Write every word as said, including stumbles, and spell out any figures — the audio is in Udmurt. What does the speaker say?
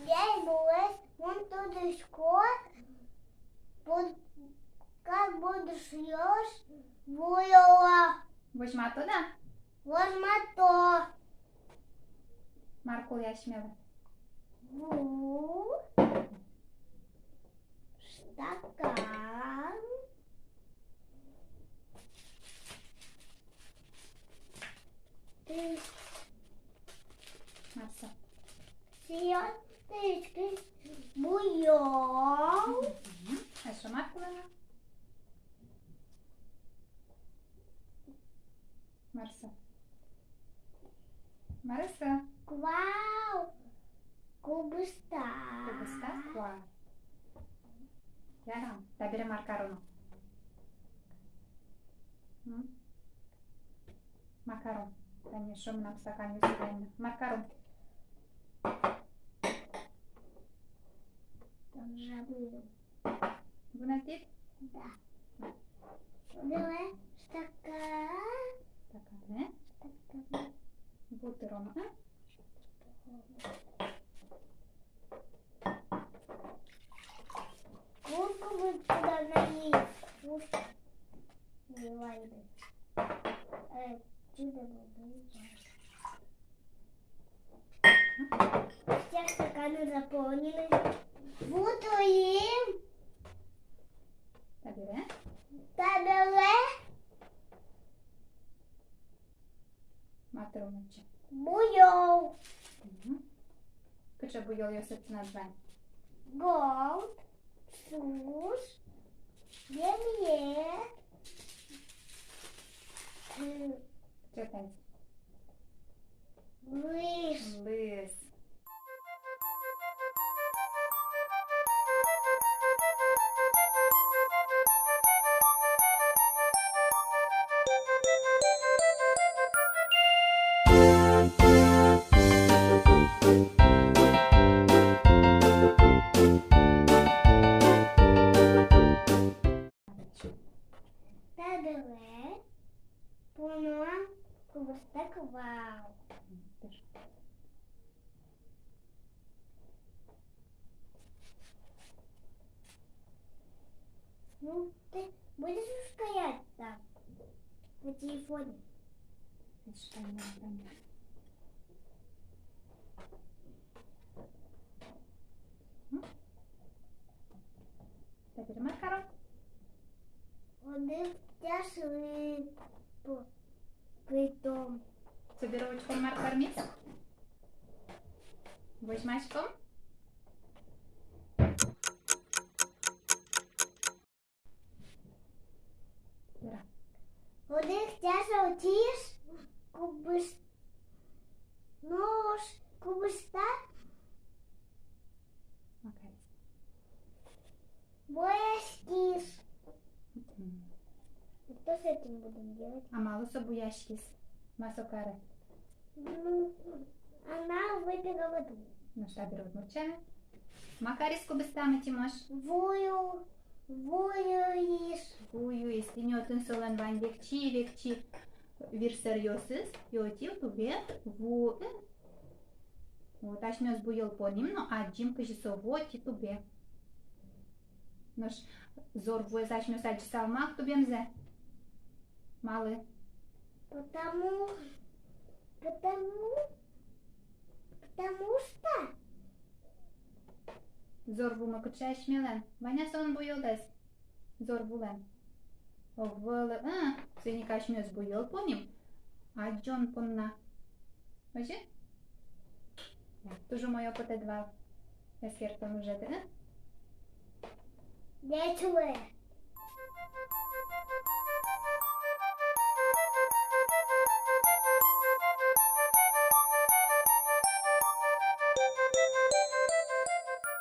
Ӟеч луэ, мон тодӥсько, буд-, как будто шуоз, ву йӧло. Возьматод-а? Возьмато. Мар кулэ асьмелы? Ву. Стакан. Тӥ. Мар со? Сиён, тӥ, тӥ, буёл. Мгм. А эшшо мар кулэ на? Мар со? Мар со? Куар. Кубиста. Кубиста, куар. Ярам, табере мар кароно? М? Мар каром? Тани эшшо мынам стаканъёсы вань на. Мар каром? Тоже буёл. Вунэтӥд? Да. Вылэ стакан. Стаканэ. Стакан. Ву тыроно, а? Курку бы туда налить. Уж не вайды. Э, чудо бы было. Все стаканы заполнены. Ву тырим. Табере? Табере. Мар тыром отчы? Буёл. Мгм. Кыӵе буёлъёсыд тынад вань? Горд. Сус, белье. М. Чё там? Лыз. Лыз. Табере поном кубиста куар. Ну, ты будешь стоять там на телефоне? М? Табере мар каром? Одӥг тяшли пу-, пуктом. Собере учком, мар кармиз. Возьмаськом. Вера. Одӥг тяшли тӥ кубис-, нош кубиста. Окей. Буяськиз. Мгм. Что с этим будем делать? А малы со буяськиз? Ма со каре? Ну, она выпила воду. Ну, что, берут мурча? Ма кариз кубистамы, Тимош? Ву ю-, ву юиз. Ву юиз. Тӥни отын солэн вань векчи-векчи вирсэръёсыз, и отӥ тубе ву. Вот, асьмеос буёл понӥм но адӟим, кызьы со ву отӥ тубе. Нош зор вуэз асьмеос адӟысалмы ук тубемзэ. Малы? Потому, потому, потому что зор вумы кыӵе асьмелэн? Вань-а солэн буёлэз? Зор вулэн. Ог вылэ, ы, соин ик асьмеос буёл понӥм адӟон понна. Озьы? Туж умой опытэд вал. Эскерон ужед, ы? Ӟеч луэ.